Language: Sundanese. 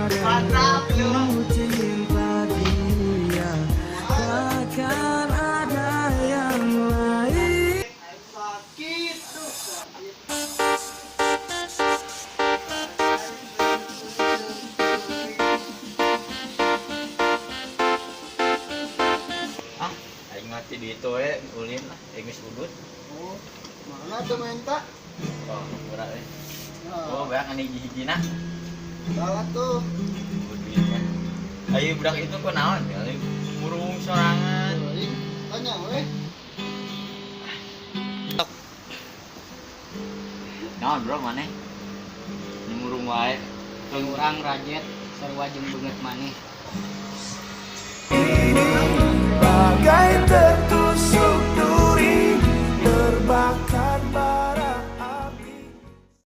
Mantap Ku yo. cinta dia. Takkan ada yang lain. Sakit tuh, sakit. Ah, aing mati di itu we, ulin lah, aing geus udut. Oh, mana tuh minta? Oh, murah we. Nah, Oh, banyak ane hiji-hijina. Salah tuh. Duit mah. Ayo budak itu kok naon ya? Murung sorangan. Teuing, tanya weh. Naon bro maneh? Ini murung wae. Urang rajet sarua jeung beungeut maneh. Bagai